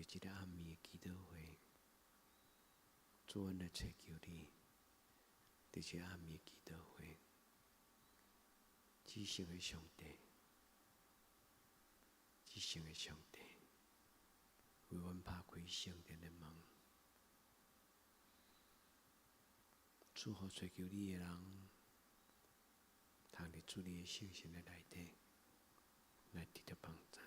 這个暗暝的祈禱會，主，阮來揣求你，佇這暗暝的祈禱會，至聖的上帝，至聖的上帝，為阮拍開聖殿的門，祝福揣求你的人，通佇主你的聖神的內底來得著幫贊。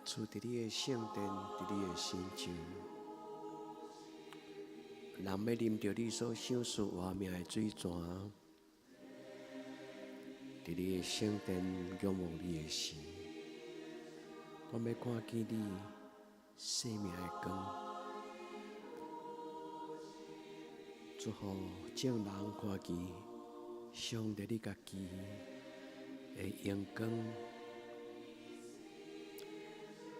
主佇你的聖殿，佇你的神像，人欲啉著你所賞賜活命的水泉，佇你的聖殿仰望你的時，我欲看見你生命的光，祝福眾人看見上帝你家己的榮光。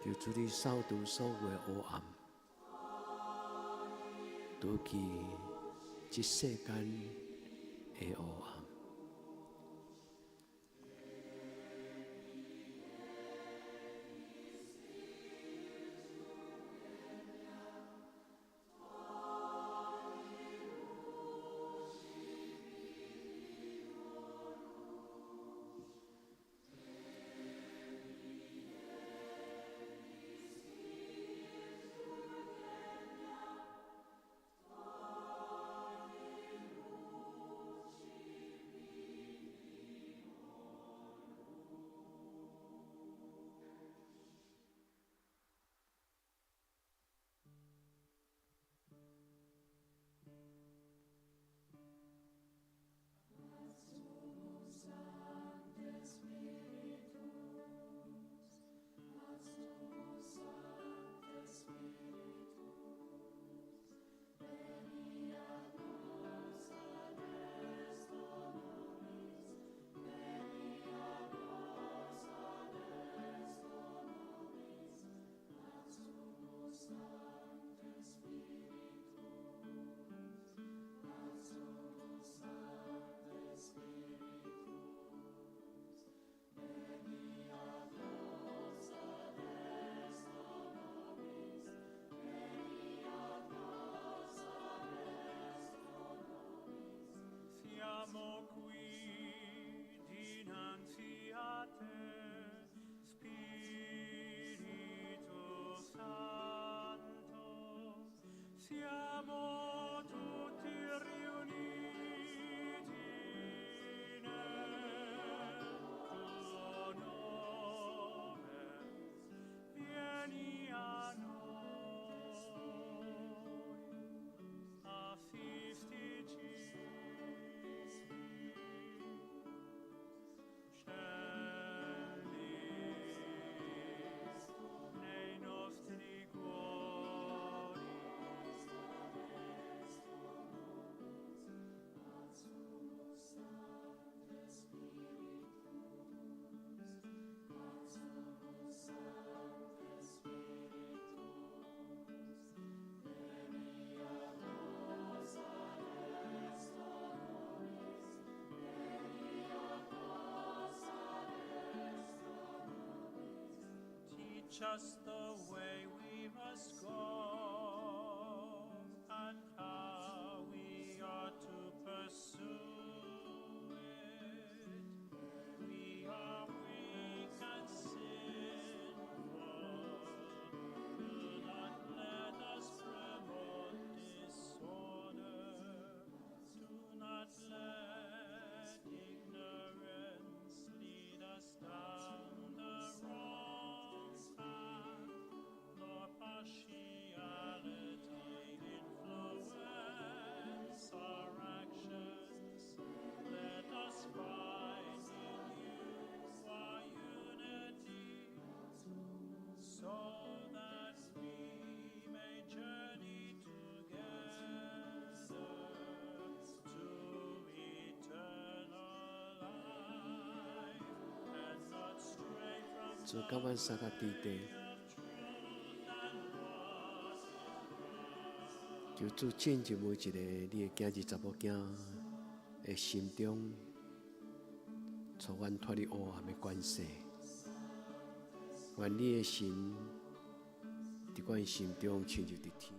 求主你掃除所有的黑暗，除去這世間的黑暗。 Siamo qui dinanzi a te, Spirito Santo. Siamo tutti riuniti nel tuo nome. Vieni a noi, assistici. Scendi nei nostri cuori. Teach us the way we must go and how we ought to pursue it. We are weak and sinful. Do not let us promote disorder. Do not let ignorance lead us down the wrong path. 主佮阮相佮佇地，求主進入每一个你的囝兒查某囝的心中，帶阮脫離黑暗的權勢。願你的神佇阮心中親像佇天。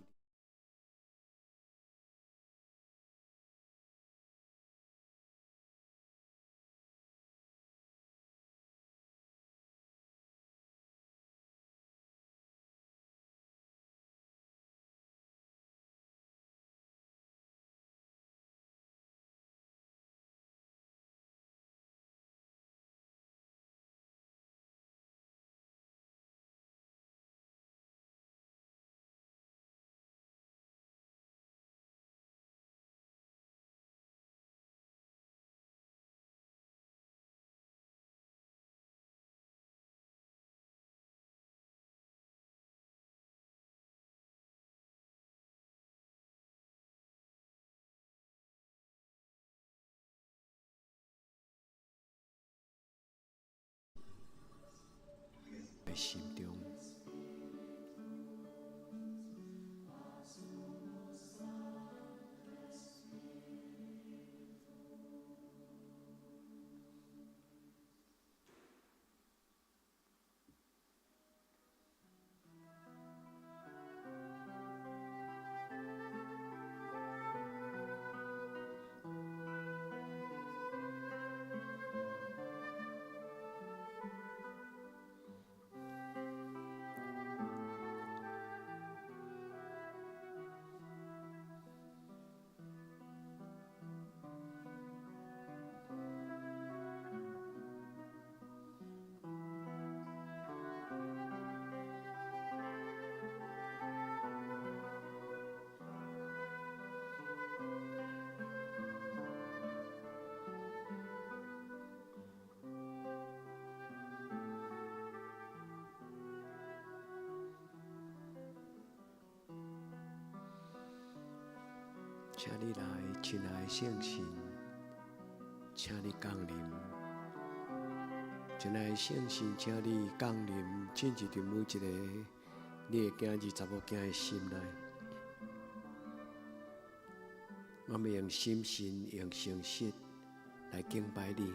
心中。請你來，親愛的聖神，請你降臨。親愛的聖神，請你降臨，進入佇每一个你的囝兒、查某囝的心內。我們用心神、用誠實來敬拜你。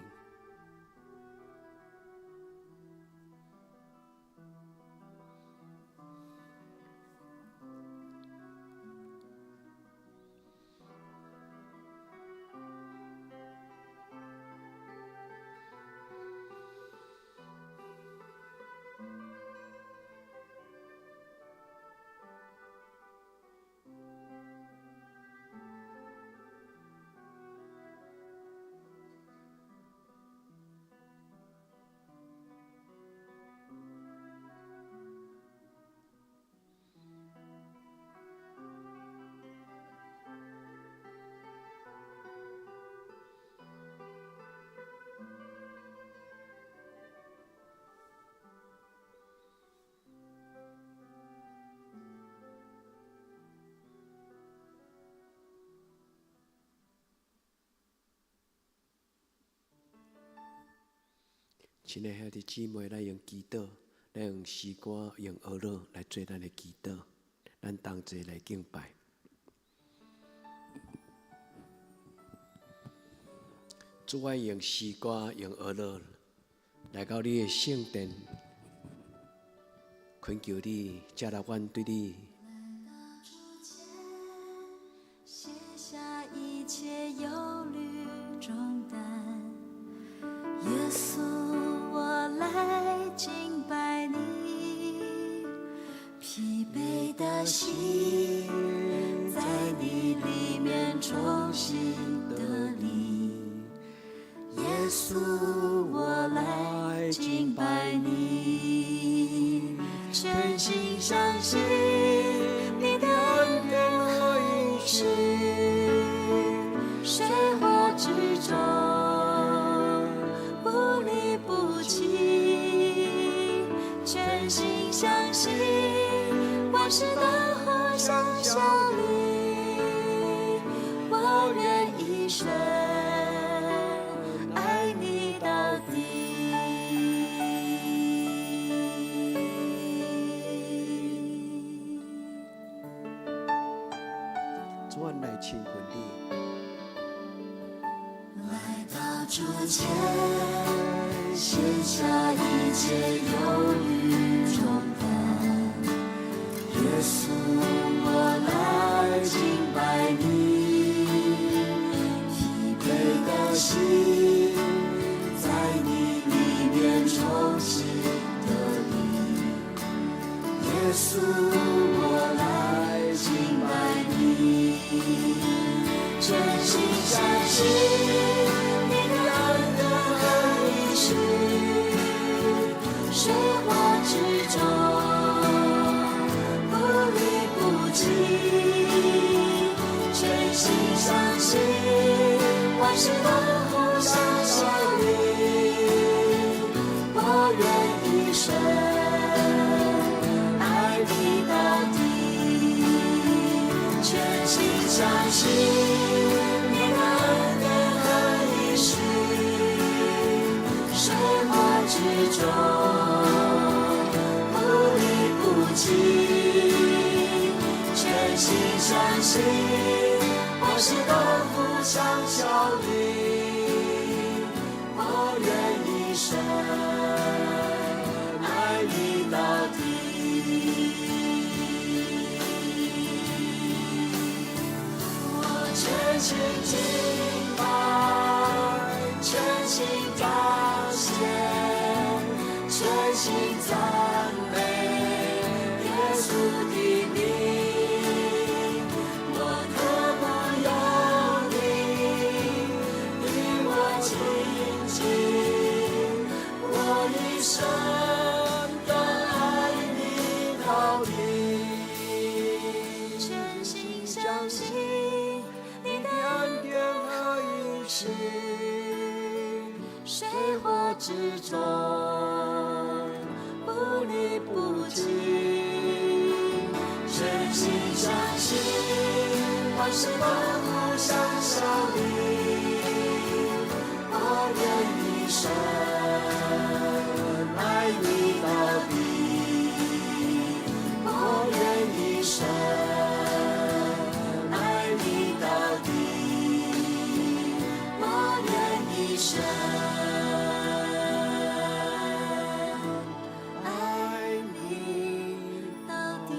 親愛兄弟姊妹，咱用祈禱，咱用詩歌，用歌來做咱的祈禱，咱同齊來敬拜。主，我用詩歌，用歌來到你的聖殿，懇求你接納阮對你。卸下一切憂慮重擔，耶穌，我來敬拜你，疲憊的心在你裡面重新得力。耶穌，我來敬拜你，全心相信你的恩典和應許，水火之中不離不棄，全心相信萬事都互相效力，我願一生愛你到底。親近你。來到主前，卸下一切憂慮重擔。耶穌，我來敬拜你，疲憊的心在你裡面重新得力。耶穌，我來敬拜你，全心相信你的恩典和應許，水火之中不離不棄，全心相信萬事都互相效力，我願一生愛你到底，全心相信你的恩典和應許，水火之中不離不棄，全心相信萬事都互相效力，我願一生愛你到底。我全心敬拜，全心感謝，全心讚美耶穌的名。我渴慕有你與我親近，我一生都愛你到底。全心相信你的恩典和應許，水火之中不離不棄，全心相信萬事都互相效力，我願一生愛你到底，我願一生愛你到底，我願一生愛你到底。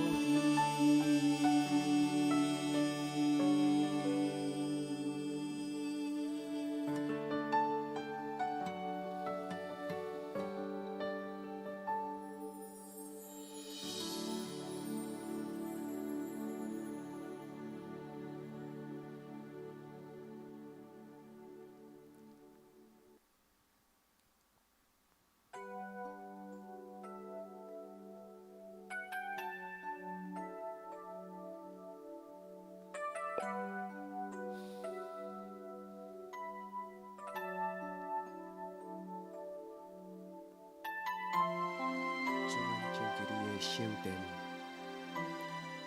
主，阮進入你的聖殿，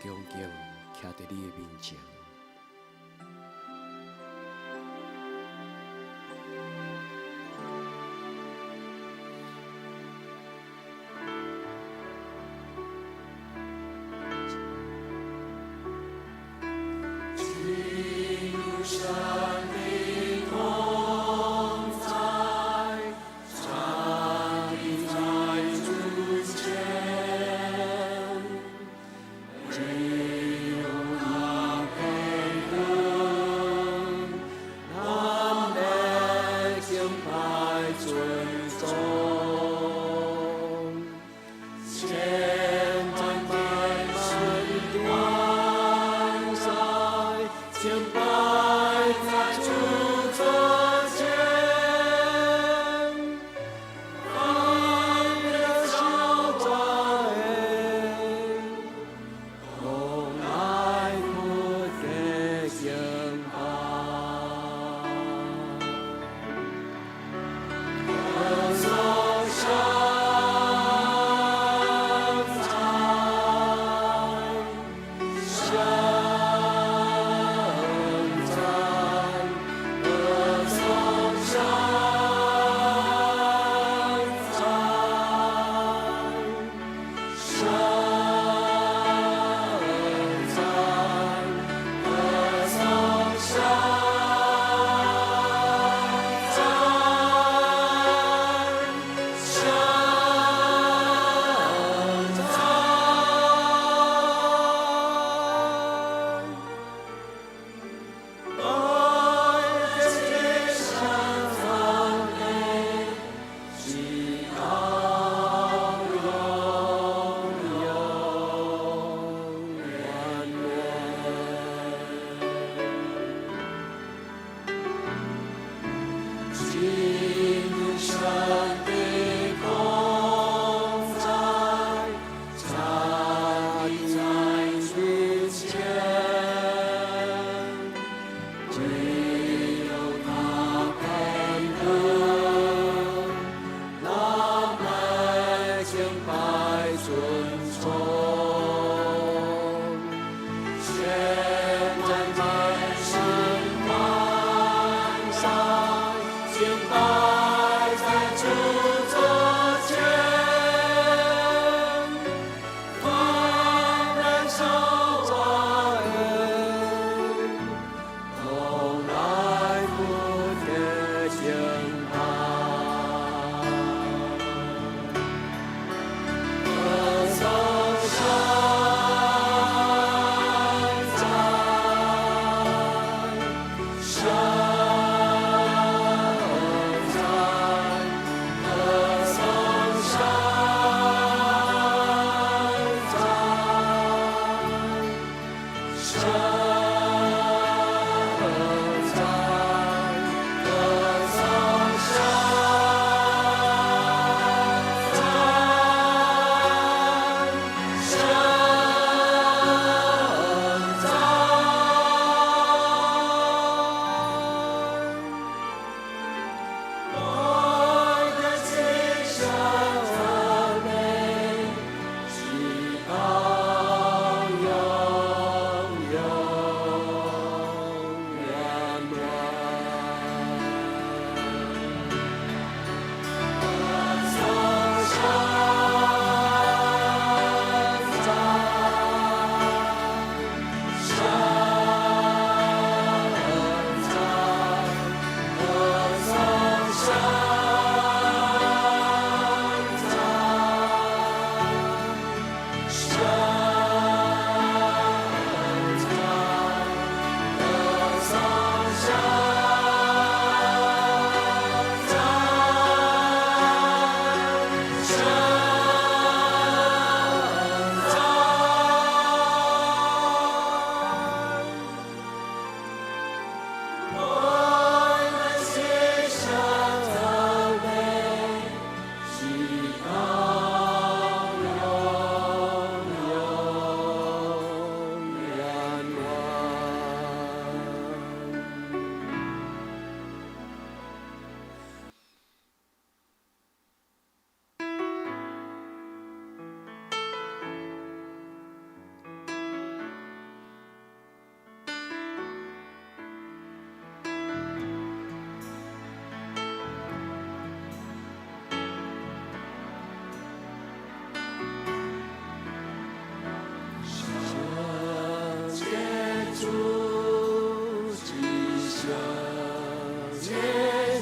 恭敬徛佇你的面前。唯有他。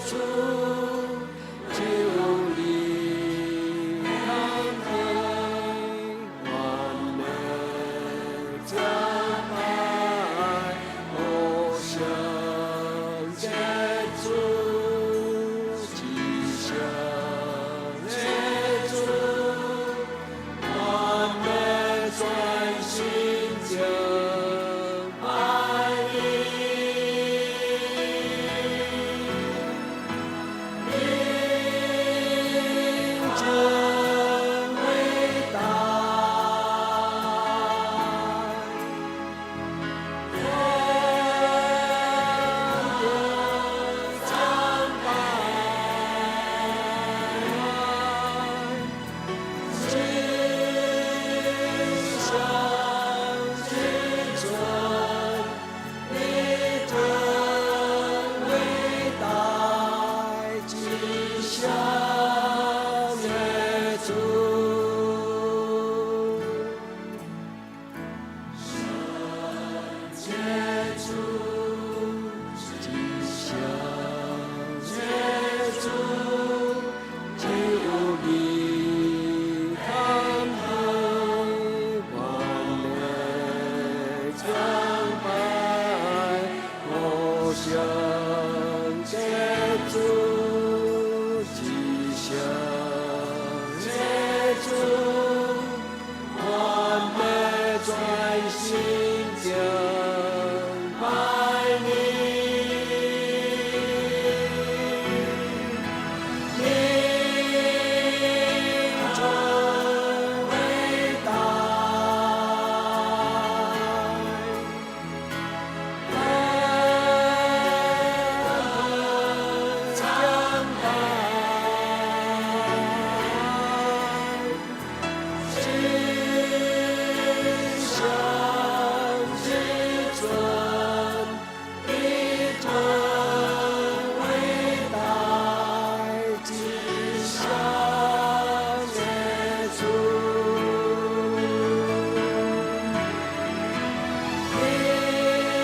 主，只有你堪比，万能敬拜，哦，圣洁主，至圣的主，阮欲全心敬拜你。你真伟大，天地敬拜，至圣至尊，你真伟大，至圣的主。圣洁主，至圣的主，只有你堪比，万能敬拜，哦，圣洁主，至圣的主，阮欲全心敬拜你。你真伟大，天地敬拜，至圣至尊，你真伟大，至圣的主。你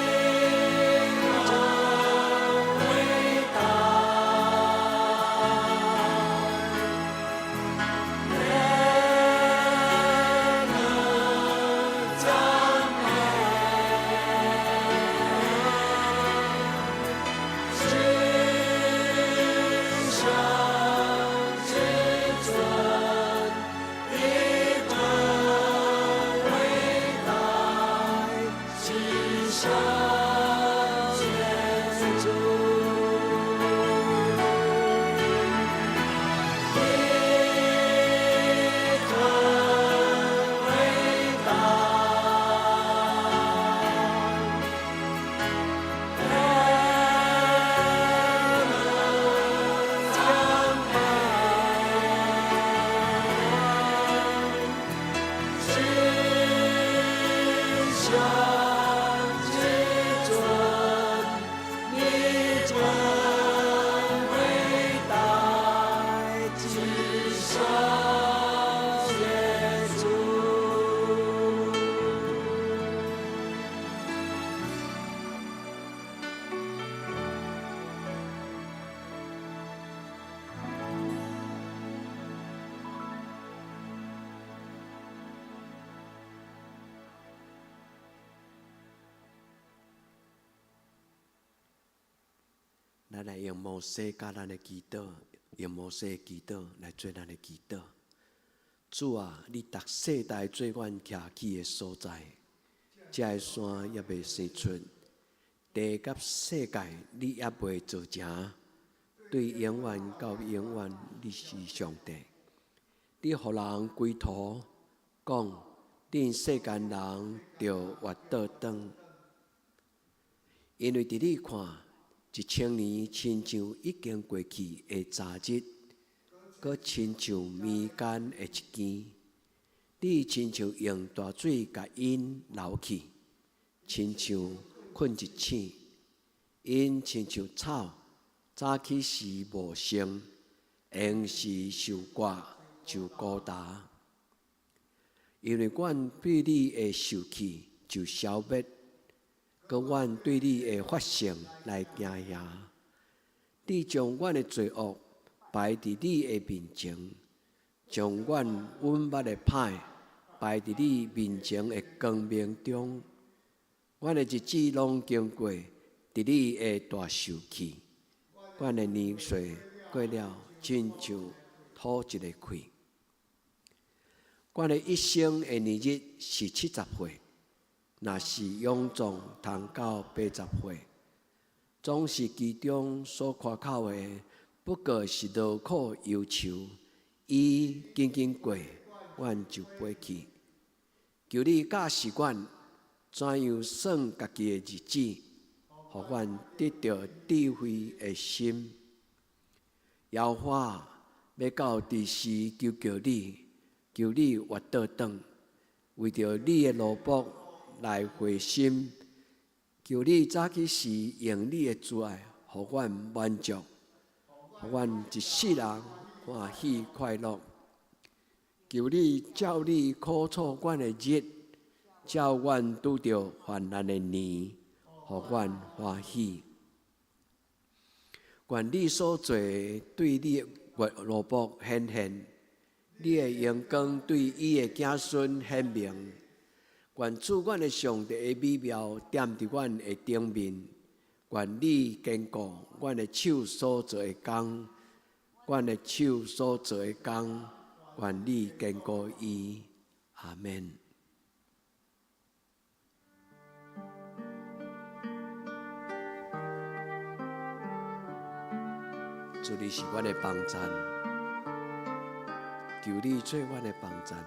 真伟大，天地敬拜，至圣至尊，你真伟大，至圣的主。你真伟大，天地敬拜，至圣至尊，你真伟大，至圣的主。咱來用摩西教咱的祈禱，用摩西的祈禱來做咱的祈禱。主啊，你逐世代做阮徛起的所在，這个山猶未生出，地佮世界你猶未造成，對永遠到永遠，你是上帝。你予人歸途，講恁世間人著活倒轉，因為佇你看，1000年親像已經過去的昨日，閣親像暝間的一更。你親像用大水共𪜶流去，親像睏一醒，𪜶親像草，早起時茂盛，閒時受割就枯焦。因為阮對你的受氣就消滅，閣阮對你的發性來驚嚇。你將阮的罪惡擺佇你的面前，將阮阮捌的歹擺佇你面前的光明中。阮的日子攏經過，佇你的大受氣。阮的年歲過了，親像吐一个氣。阮的一生的年日是70歲，若是勇壯，通到80歲，總是其中所誇口的，不過是勞苦憂愁。伊緊緊過，阮就飛去。求你教示阮，怎樣算家己的日子，予阮得著智慧的心。耶和華欲到佇時求叫你，求你活倒轉，為著你的奴僕來回心。求你早起時用你的慈愛，予阮滿足，予阮一世人歡喜快樂。求你照你苦楚阮的日，照阮拄著患難的年，予阮歡喜。願你所做的對你的奴僕顯現，你的榮光對伊的子孫顯明。願主阮的上帝的美妙踮佇阮的頂面，願你堅固阮的手所做的工，阮的手所做的工，願你堅固伊。阿門。主，你是阮的幫贊，求你做阮的幫贊。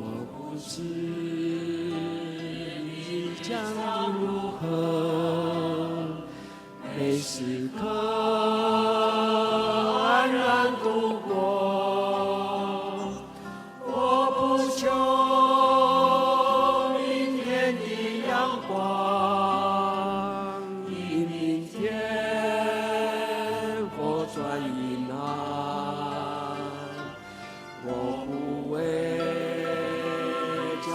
我不知你將如何，每時刻安然度過。我不求明天的陽光，因明天或轉雲暗。我不為將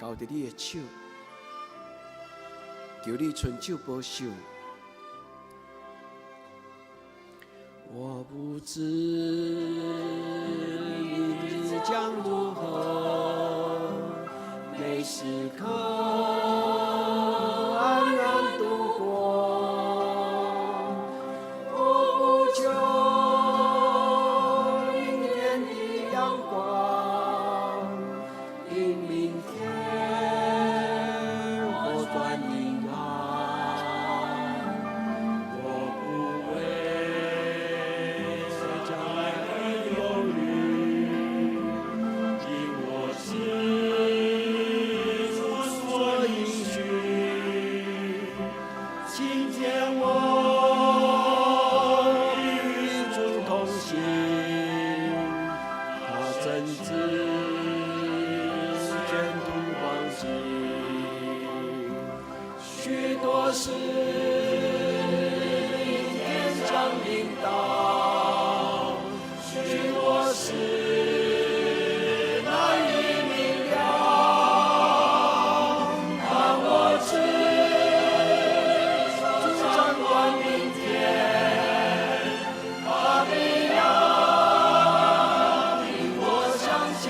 交佇你的手，求你伸手保守。我不知明日將如何，每時刻安然度過。我不求明天的陽光，因明天我轉平安。我不為將來而憂慮，因我知主所應許。今天我必與主同行，他真知前途光景，許多事明天將臨到，許多事難以明了，但我知主掌管明天，他必要領我向前。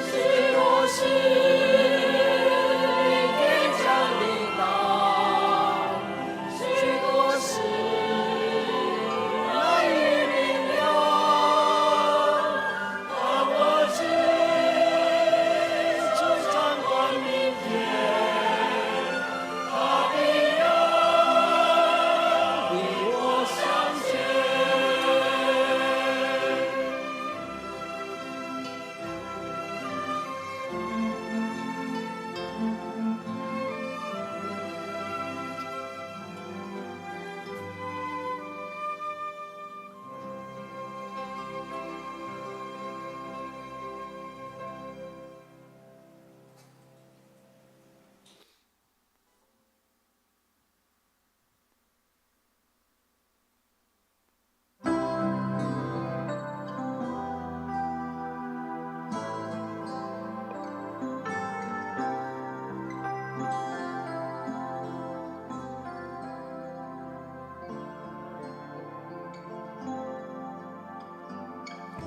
許多事明天將臨到，許多事難以明了，但我知主掌管明天，他必要領我向前。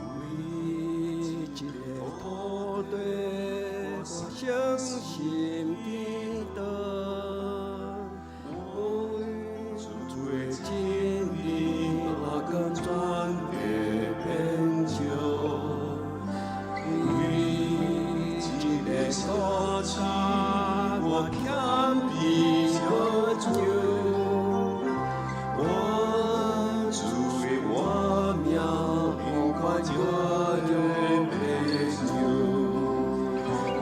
為這个土地，我相信基督，為主的真理，我甘全地變就。為這个所在，我謙卑渴求。我主的我命，永遠就變就。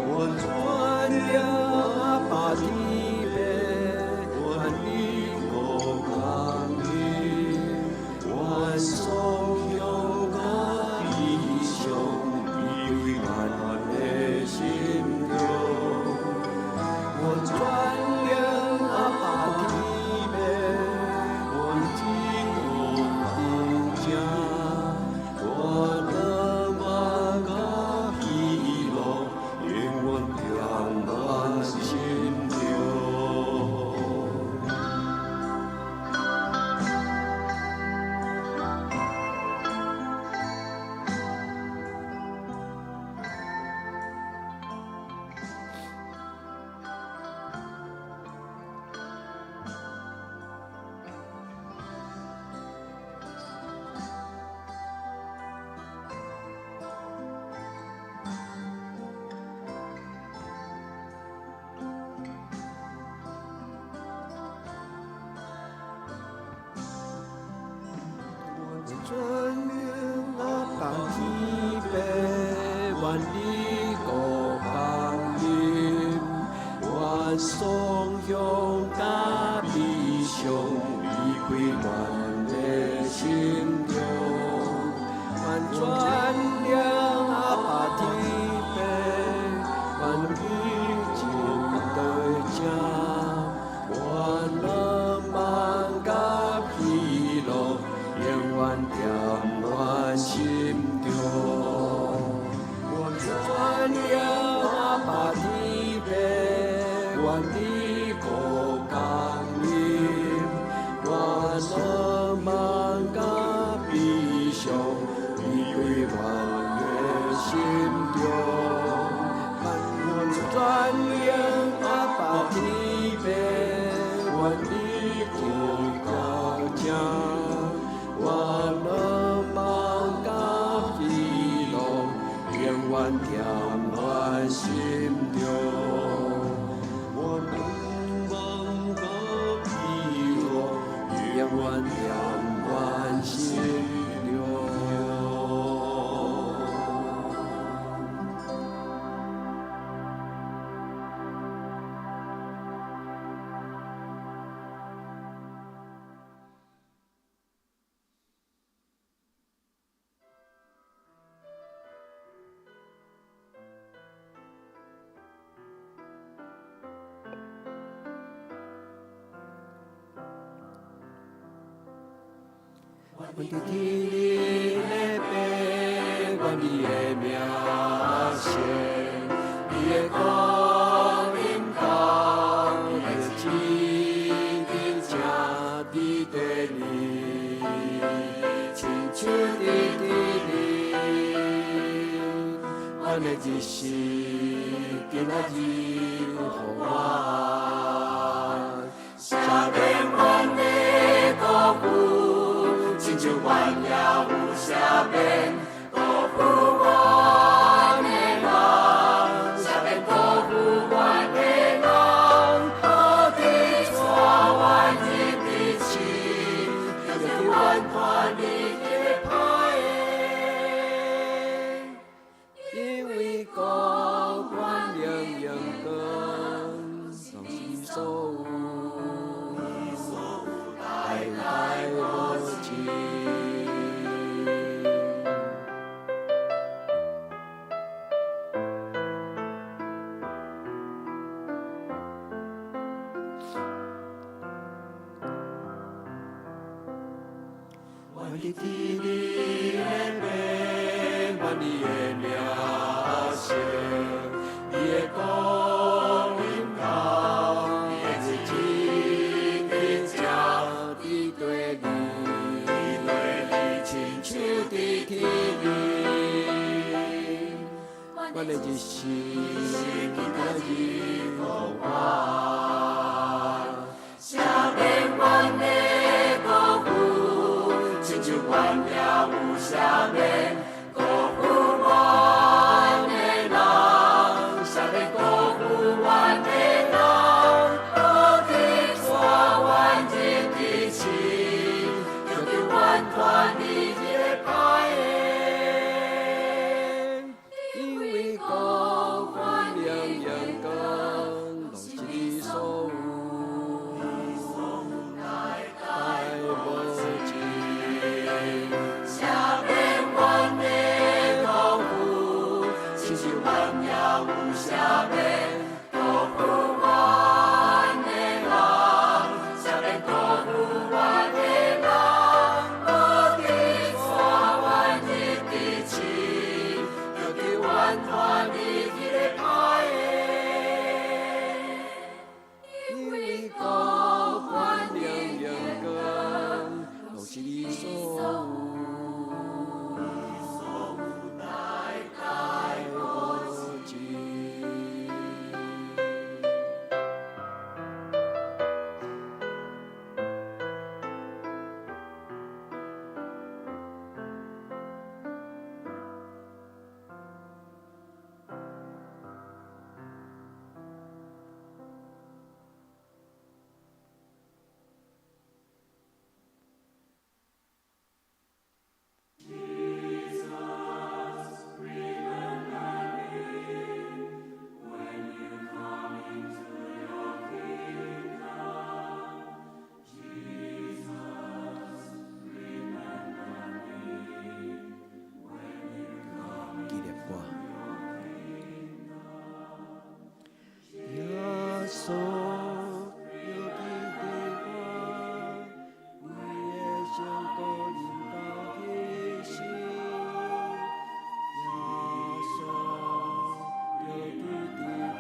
我轉了阿爸天父，願你國降臨，願頌揚甲悲傷離開咱的心中。我轉了阿爸天父，願天國定正，願樂滿甲喜樂永遠踮咱心中。我轉了阿爸天父，願你國降臨，願頌揚甲悲傷離開咱的心中。願轉了阿爸天父，願你真對正，願樂滿甲喜樂永遠踮咱心中。我轉了阿愿伫天顶的父，愿你的名圣，你的國臨到，你的旨意成佇地裡，親像佇天裡。阮的日食今仔日予阮，赦免阮的辜負，親像阮也有赦免辜負阮的人，赦免辜負阮的人，無去帶阮入去試，救阮脫離彼個歹的。因為國權榮耀光，攏是你所有，代代無盡。願佇天頂的父，願你的名聖，你的國臨到，你的旨意成佇地裡，親像佇天裡。阮的日食今仔日予阮，赦免阮的辜負，親像阮也有赦免辜負阮的人，赦免辜負阮的人，無去帶阮入去試，救阮脫離彼個歹的。因為國權榮耀光，攏是你所有，代代無盡。赦免阮的辜負，親像阮也有赦免辜負阮的人，赦免辜負阮的人，無去帶阮入去試，救阮脫離彼個歹的。因為國權榮耀光，攏是你所有，代代無盡。紀念我。耶穌要記得我，你的聖國臨到彼時。耶穌要記得我，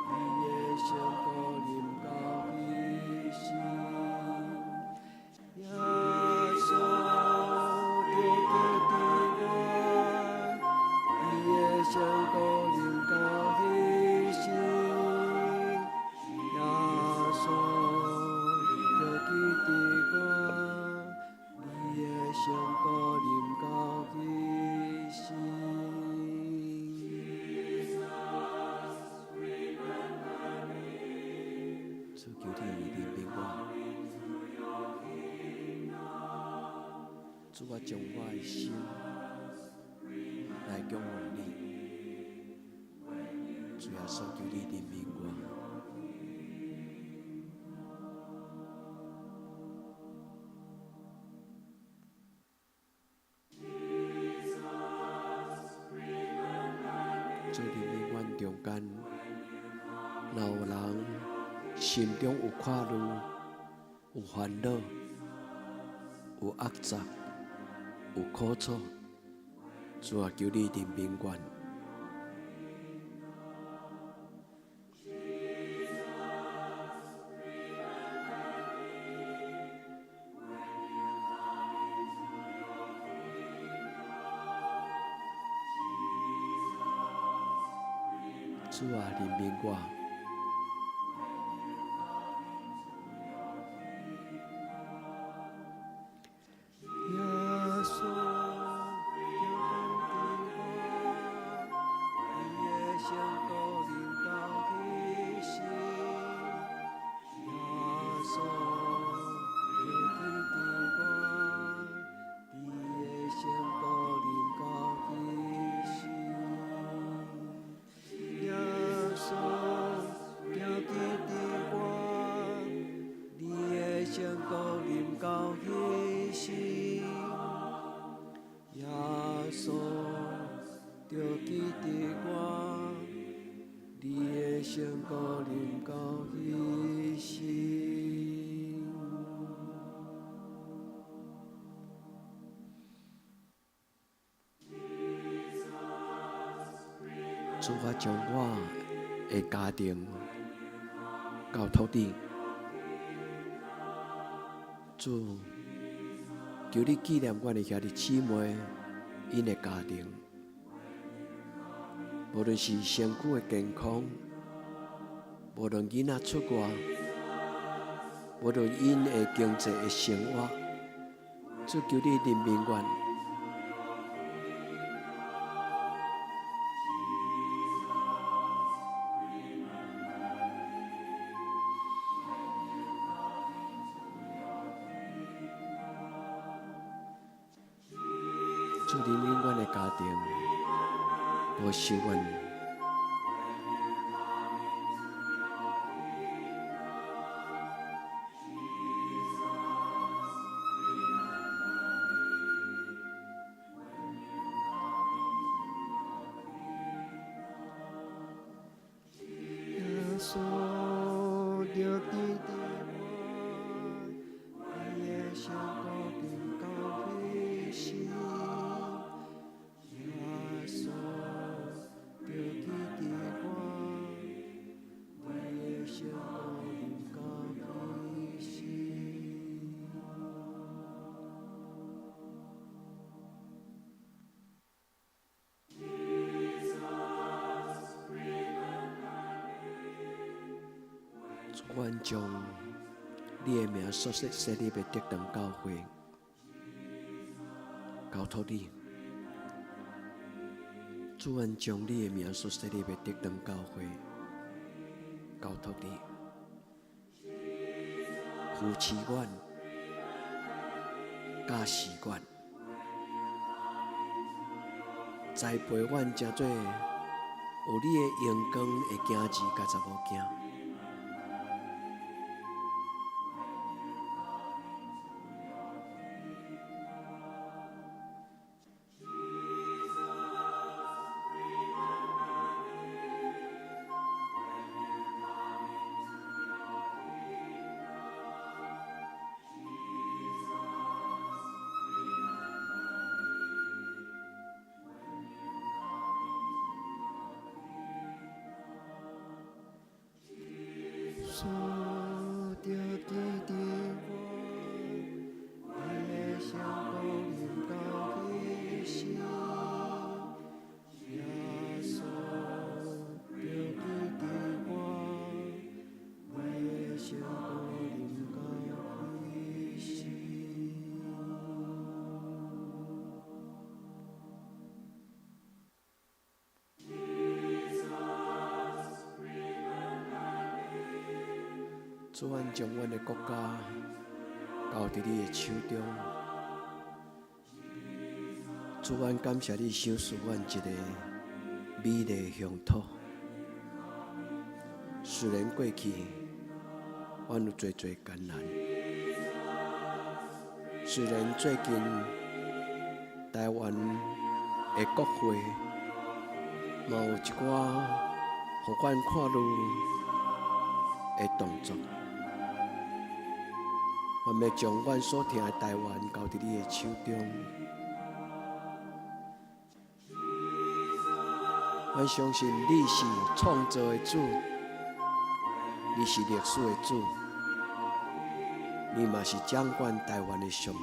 你的聖國臨到彼時。耶穌要記得我，你的聖國臨到彼時。耶穌要記得我，你的聖國臨到彼時。主求你憐憫我，主，我將我的心來仰望你。主耶穌，求你憐憫我。主憐憫阮中間，若有人心中有掛慮、有煩惱，有壓榨，有苦楚，主啊，求你憐憫阮。主啊，憐憫我。耶穌就記得我，你的聖膏臨到彼時。耶穌就記得我，你的聖膏臨到彼時。耶穌就記得我，你的聖膏臨到彼時。耶穌就記得我，你的聖膏臨到彼時。主，我將我的家庭交託你，主，求你紀念阮的兄弟姊妹，𪜶的家庭，無論是身軀的健康，無論囡仔出外，無論𪜶的經濟的生活，主，求你憐憫阮。主，憐憫阮的家庭，保守阮。耶穌就記得我，你的聖膏臨到彼時。耶穌就記得我，你的聖膏臨到彼時。主，阮將你的名所設立的德堂教會交託你。主，阮將你的名所設立的德堂教會交託你，扶持阮，教示阮，栽培阮，成做有你的榮光的囝兒佮查某囝。耶穌就記得我，你的聖膏臨到彼時。耶穌就記得我，你的聖膏臨到彼時。主，阮將阮的國家交佇你的手中。主，阮感謝你賞賜阮一個美麗鄉土。雖然過去阮有濟濟艱難，雖然最近台灣的國會嘛有一寡予阮看慮的動作，阮阮欲將阮所疼的台灣交佇你的手中。阮相信你是創造的主，你是歷史的主，你嘛是掌管台灣的上帝。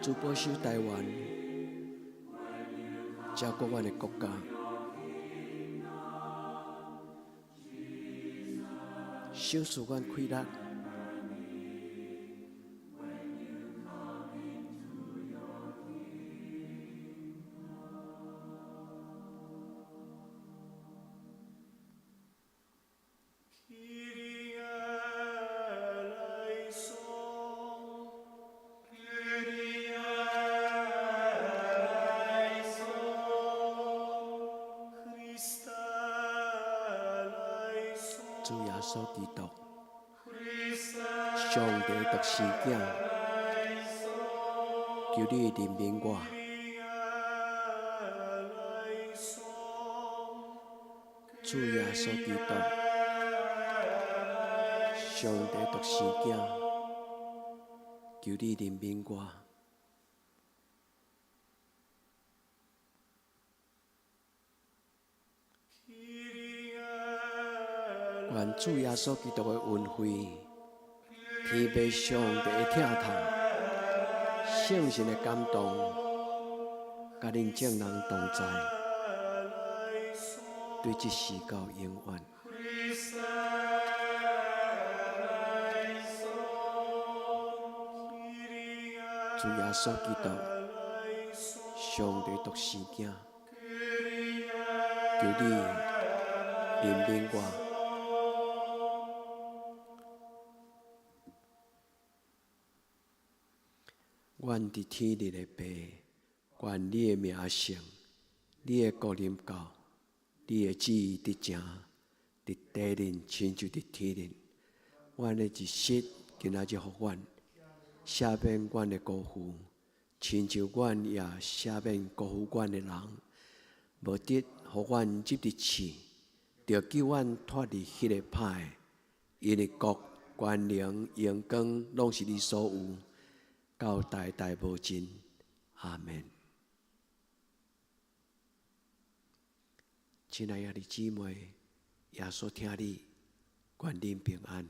主保守台灣，照顧阮的國家，賞賜阮氣力。主耶穌基督，上帝獨生子，求你憐憫我。主耶穌基督，上帝獨生子，求你憐憫我。願主耶穌基督的恩惠，天父上帝的疼痛，聖神的感動，佮恁眾人同在，對這時到永遠。主耶穌基督，上帝獨生子，求你憐憫我。阮佇天裡的父，願你的名聖，你的國臨到，你的旨意得成，佇地面親像佇天頂。阮的一食今仔日予阮，赦免阮的辜負，親像阮也赦免辜負阮的人。無得予阮入佇試，著救阮脫離彼个歹的，因為國、權能、榮光，攏是你所有，到代代無盡。阿門。親愛的姊妹，耶穌疼你，願恁平安。